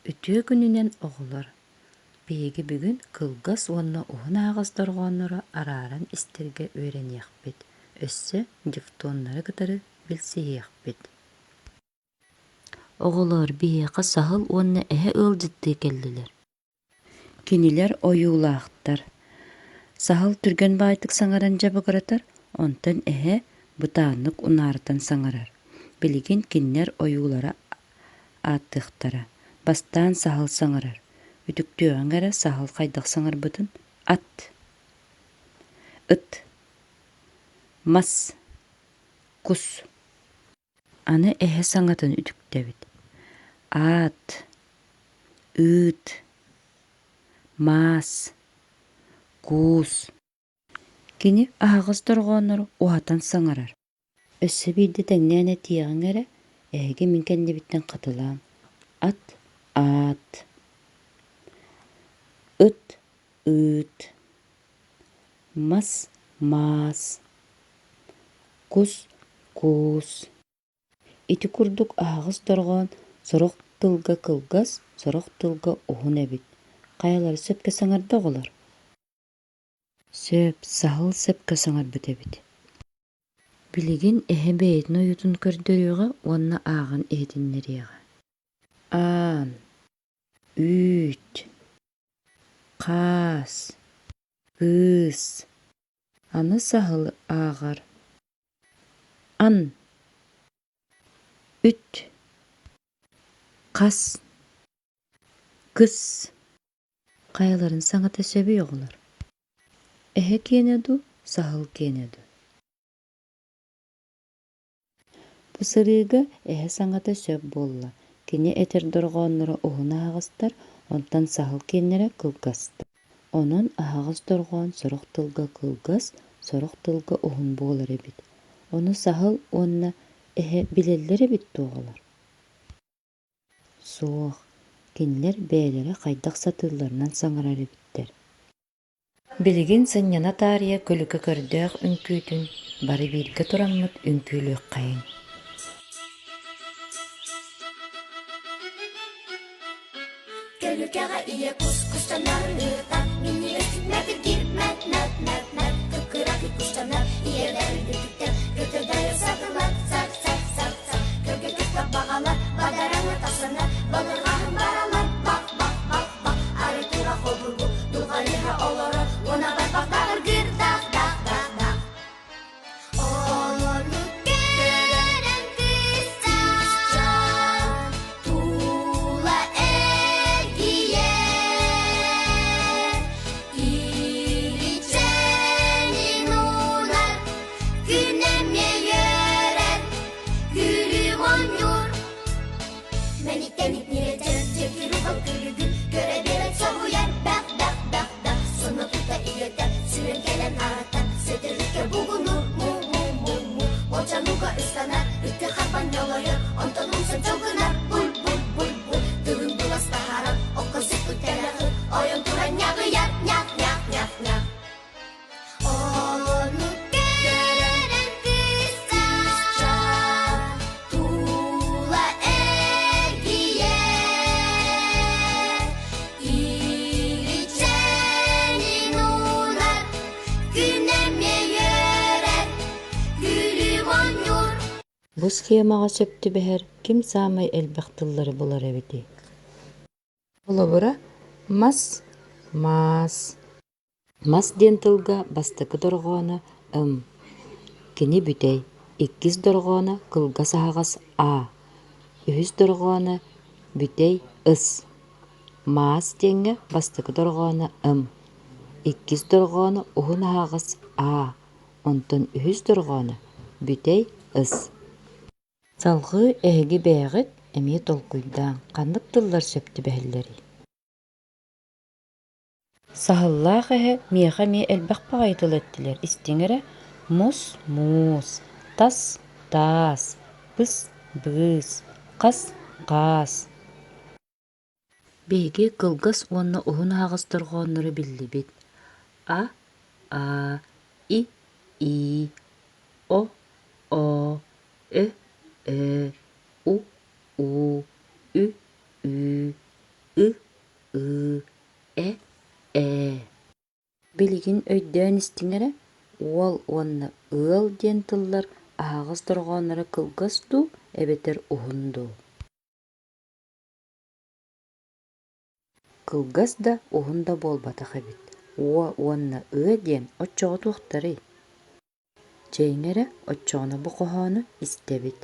Үтүө күнүнэн оҕолор! Биһиги бүгүн кылгас уонна уһун аһаҕас дорҕооннору арааран истэргэ үөрэниэхпит, өссө дифтоннары кытары билсиһиэхпит. Оҕолоор, биһиэхэ саһыл уонна эһэ ыалдьыттыы кэллилэр. Кинилэр ойуулаахтар. Саһыл түргэн баайдык саҥаран дьабыгыратар, онтон эһэ бытааннык унаарытан саҥарар. Билигин кинилэр ойуулара ааттыахтара. Бастаан саһыл саҥарар. Үтүктүөҕүҥ эрэ саһыл хайдах саҥарбытын ат, ыт, мас, кус. Аны эһэ саҥатын үтүктэбит: аат, ыыт, маас, куус. Кини аһаҕас дорҕооннору уһатан саҥарар. Өссө биирдэ тэҥнээн этиэҕиҥ эрэ, эһиги мин кэннибиттэн хатылааҥ: ат, аат, ыт, ыыт, мас, маас, кус, куус. Ити курдук аһаҕас дорҕоон сорох тылга кылгас, сорох тылга уһун эбит. Хайалара сөпкө саҥарда оҕолор? Сөп, саһыл сөпкө саҥарбыт эбит. Билигин эһэ бэйэтин ойуутун көрдөрүөҕэ уонна ааҕан иһитиннэриэҕэ. Аан, үүт, хаас, кыыс. Аны саһыл ааҕар: Ан, үт, хас, кыс. Хайаларын саҥата сөбүй оҕолор? Эһэ киэнэ дуу, саһыл киэнэ дуу? Бу сырыыга эһэ саҥата сөп буолла, кини этэр дорҕоонноро уһун аһаҕастар, онтон саһыл киэннэрэ кылгастар. Онон аһаҕас дорҕоон сорох тылга кылгас, сорох тылга уһун буолар эбит. Ону саһыл уонна эһэ билэллэр эбит дуо оҕолор? Суох, кинилэр бэйэлэрэ хайдах сатыылларынан саҥарар эбиттэр. Билигин сынньана таарыйа көлүкэ көрдөөх үҥкүүтүн бары бииргэ тураммыт үҥкүүлүөххэйиҥ. Көлүкэҕэ ийэ кус кустанарын ыытар, минньигэс мэт мэт мэт мэт мэт кып-кыракый кустанар, ийэлэр үрдүктэр, көтөрдөрө сатылар, сак сак сак сак, көргө көспөх баҕалар, бадараҥа тахсанар, балырҕаһын баралар, бах бах бах бах, арый тура холбургу, дулҕалыһа олорор, уона барбах даҕыргыыр дах дах дах дах. Ону көрөн кыысчаан тула эргийэр, Иличээнин уунар, күн эмиэ үөрэр, күлүм оонньуур. Мэник-тэник ньирэчэн, чэкиругал күлүгүн көрө биэрэн соһуйар, бэх-бэх-бэх-бэх, сонно тута ийэтэ сүүрэн кэлэн аратар, сөтөлүккэ бугунур, му-му-му-му, уолчануга ыстанар, ыкка харбан ньолойор, онтон умсан чолгунар, буль-буль-буль-буль, тылын былас таһаарар, окко сыппыт тэлэҕи ойон туран ньаҕыйар, ньах-ньах-ньах-ньах. Ону көрөн кыысчаан тула эргийэр, Иличээнин уунар, күн эмиэ үөрэр, күлүм оонньуур. Бу схемаҕа сөп түбэһэр ким саамай элбэх тыллары булар эбитий? Холобура, мас, маас. Мас диэн тылга бастакы дорҕооно «ым», кини бүтэй, иккис дорҕооно кылгас аһаҕас «а», үһүс дорҕооно бүтэй «ыс». Маас диэҥҥэ бастакы дорҕооно «ым», иккис дорҕооно уһун аһаҕас «а», онтон үһүс дорҕооно бүтэй «ыс». Салҕыы эһиги бэйэҕит эмиэ толкуйдааҥ, ханнык тыллар сөп түбэһэллэрий? Саһыллаах эһэ миэхэ эмиэ элбэх баҕайы тыл эттилэр, истиҥ эрэ: мус муус, тас таас, быс быыс, хас хаас. Биһиги кылгас уонна уһун аһаҕас дорҕооннору биллибит: а аа, и ии, о оо, ө өө, у уу, ү үү. Билигин өйдөөн истиҥ эрэ, уол уонна ыал диэн тыллар аһаҕас дорҕоонноро кылгас дуу эбэтэр уһун дуу? Кылгас да, уһун да буолбатах эбит, уо уонна ыа диэн оччоҕо туохтарый? Чэйиҥ эрэ, оччоҕуна бу хоһоону истэбит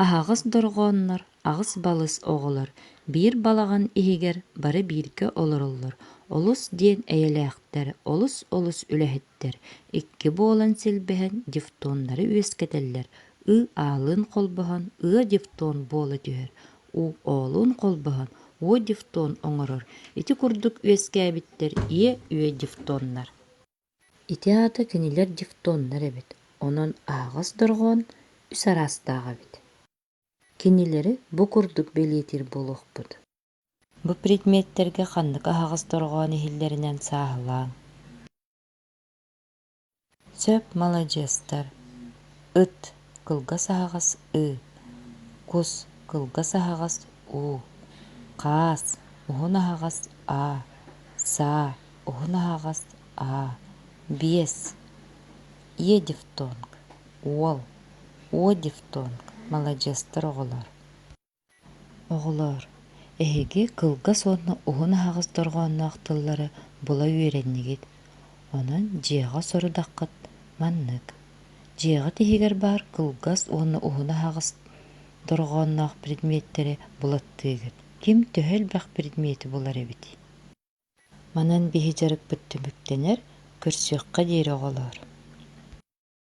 Аһаҕас дорҕооннор аҕыс балыс оҕолор биир балаҕан иһигэр бары бииргэ олороллор, олус диэн эйэлээхтэр, олус-олус үлэһиттэр, икки буолан силбэһэн дифтоннары үөскэтэллэр, ы аалыын холбоһон ыа дифтон буола түһэр, у оолуун холбоһон уо дифтон оҥорор, ити курдук үөскээбиттэр иэ-үө дифтоннар. Ити аата кинилэр дифтоннар эбит, онон аһаҕас дорҕоон үс араастаах эбит. Кинилэри бу курдук бэлиэтиир буолуохпут. Бу предметтэргэ ханнык аһаҕас дорҕоон иһиллэринэн сааһылааҥ. Сөп, маладьыастар. Ыт кылгас аһаҕас ы, кус кылгас аһаҕас у, хаас уһун аһаҕас а, саа уһун аһаҕас а, биэс, е дифтонг, уол, о дифтонг, маладьыастар оҕолор. Оҕолоор, эһиги кылгас уонна уһун аһаҕас дорҕоонноох тыллары була үөрэннигит, онон дьиэҕэ сорудаххыт маннык: дьиэҕит иһигэр баар кылгас уонна уһун аһаҕас дорҕоонноох предметтэри булаттыыгыт, ким төһө элбэх предмети булар эбитий? Манан биһи дьарыкпыт түмүктэнэр, көрсүөххэ диэри оҕолоор.